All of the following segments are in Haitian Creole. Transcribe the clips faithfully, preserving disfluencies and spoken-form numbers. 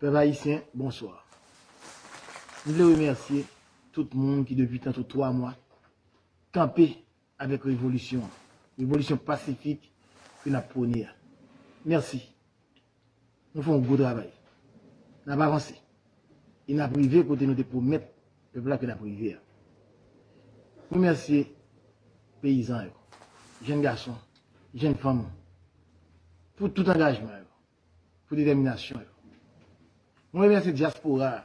Pèp ayisyen, bonswa. M vle remèsye tout moun ki depi tantou twa mwa kanpe avèk revolisyon an. Revolisyon pasifik ke n ap pwone a. Mèsi. Nou fè yon gwo travay. N ap avanse. E n ap rive kote nou te pwomèt pèp la ke n ap rive a. M remèsye peyizan yo, jèn gason, jèn fanm, pou tout angajman yo, pou detèminasyon yo. Mwen remèsye dyaspora a,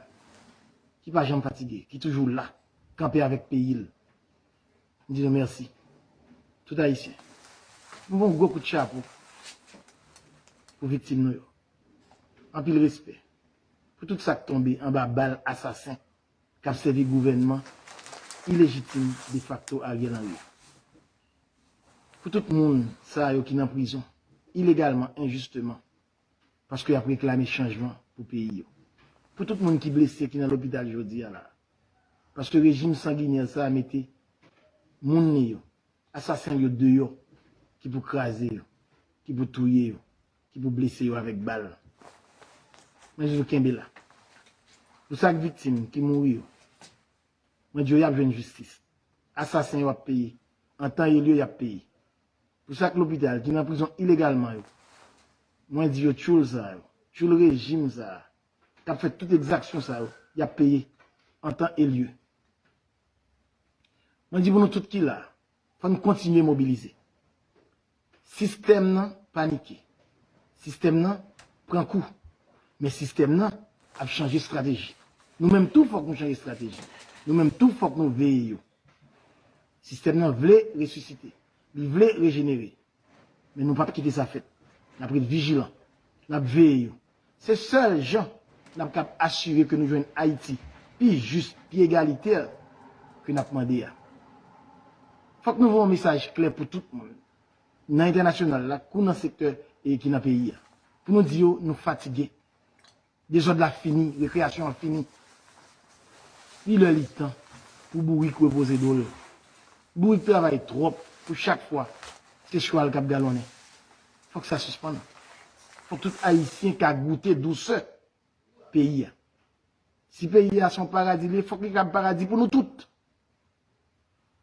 ki pa janm fatige, ki toujou la, kanpe avèk peyi l. M di nou mèsi. Tout Ayisyen. M voye yon gwo kout chapo pou viktim nou yo. Anpil respè pou tout sa k tonbe anba bal asasen k ap sèvi gouvènman ilejitim defakto Ariel Henry. Pou tout moun sa yo ki nan prizon ilegalman, enjisteman, paske y ap reklame chanjman pou peyi yo. Pou tout moun ki blese, ki nan lopital jodi a la, paske rejim sanginè sa a mete moun li yo, asasen yo deyò, ki pou kraze yo, ki pou touye yo, ki pou blese yo avèk bal. Mwen di nou kenbe la. Pou sa k viktim ki mouri yo, mwen di yo y ap jwenn jistis. Asasen yo ap peye. An tan e lye, y ap peye. Pou sa k lopital, ki nan prizon ilegalman yo, mwen di yo tchoul sa yo, tchoul rejim sa a, k ap fè tout egzaksyon sa yo, y ap peye an tan e lye. Mwen di pou nou tout ki la, fò n kontinye mobilize. Sistèm nan panike. Sistèm nan pran kou. Men sistèm nan ap chanje estrateji. Nou menm tou fòk nou chanje estrateji. Nou menm tou fòk nou veye yo. Sistèm nan vle resisite. Li vle rejenere. Men nou p ap kite sa fèt. N ap ret vijilan. N ap veye yo. Se sèl jan n ap kab asire ke nou jwenn Ayiti pi jis, pi egalitè ke n ap mande a. Fòk nou voye yon mesaj klè pou tout moun, nan entènasyonal la, kou nan sektè e ki nan peyi a. Pou nou di yo, nou fatige. Dezòd la fini, rekreyasyon an fini. Li lè li tan pou bourik repoze do l. Bourik travay twòp pou chak fwa se chwal k ap galonnen. Fòk sa sispann. Fòk tout Ayisyen ka goute dousè peyi a. Si peyi a se yon paradi li ye, fòk li ka paradi pou nou tout.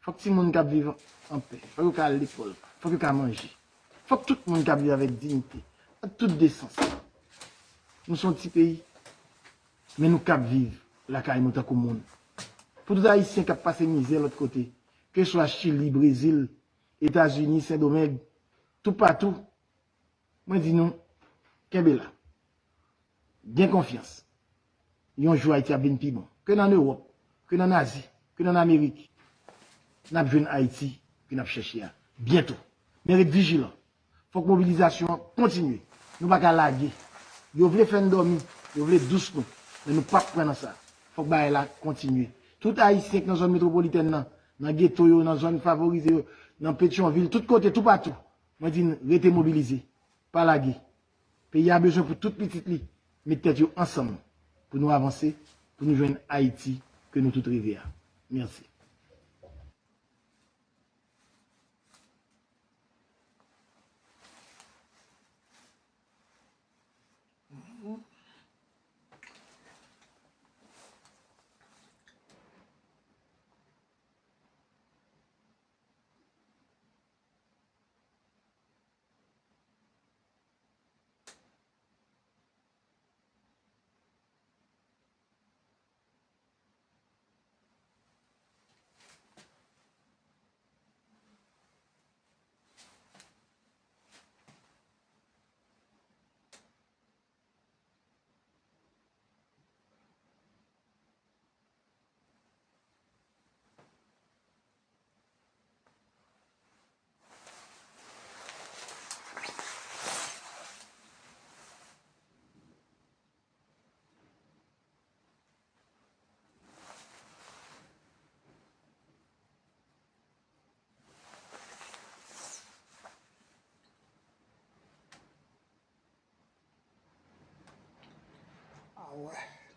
Fòk timoun k ap viv anpè, fòk yo ka al lekòl, fòk yo ka manje. Fòk tout moun ka viv avèk diyite, ak tout desans. Nou se yon ti peyi, men nou kab viv lakay nou tankou moun. Pou tout Ayisyen k ap pase mizè lòt kote, keswa Chili, Brezil, Etazini, Sendomeng, toupatou, mwen di nou, kenbe la. Gen konfyans. Yon jou Ayiti ap vin pi bon. Ke n ann Ewòp, ke n ann Azi, ke n ann Amerik, n ap jwenn Ayiti ke n ap chèche a byento. Men ret vijilan. Fòk mobilizasyon an kontinye. Nou pa ka lage. Yo vle fè n dòmi, yo vle dous nou, men nou p ap pran nan sa. Fòk bagay la kontinye. Tout Ayisyen k nan zòn metwopolitèn nan, nan geto yo, nan zòn favorize yo, nan Petyonvil, tout kote, toupatou, mwen di n rete mobilize. Pa lage. Peyi a bezwen pou tout pitit li met tèt yo ansanm pou nou avanse, pou nou jwenn Ayiti ke nou tout reve a. Mèsi. Ah ouais.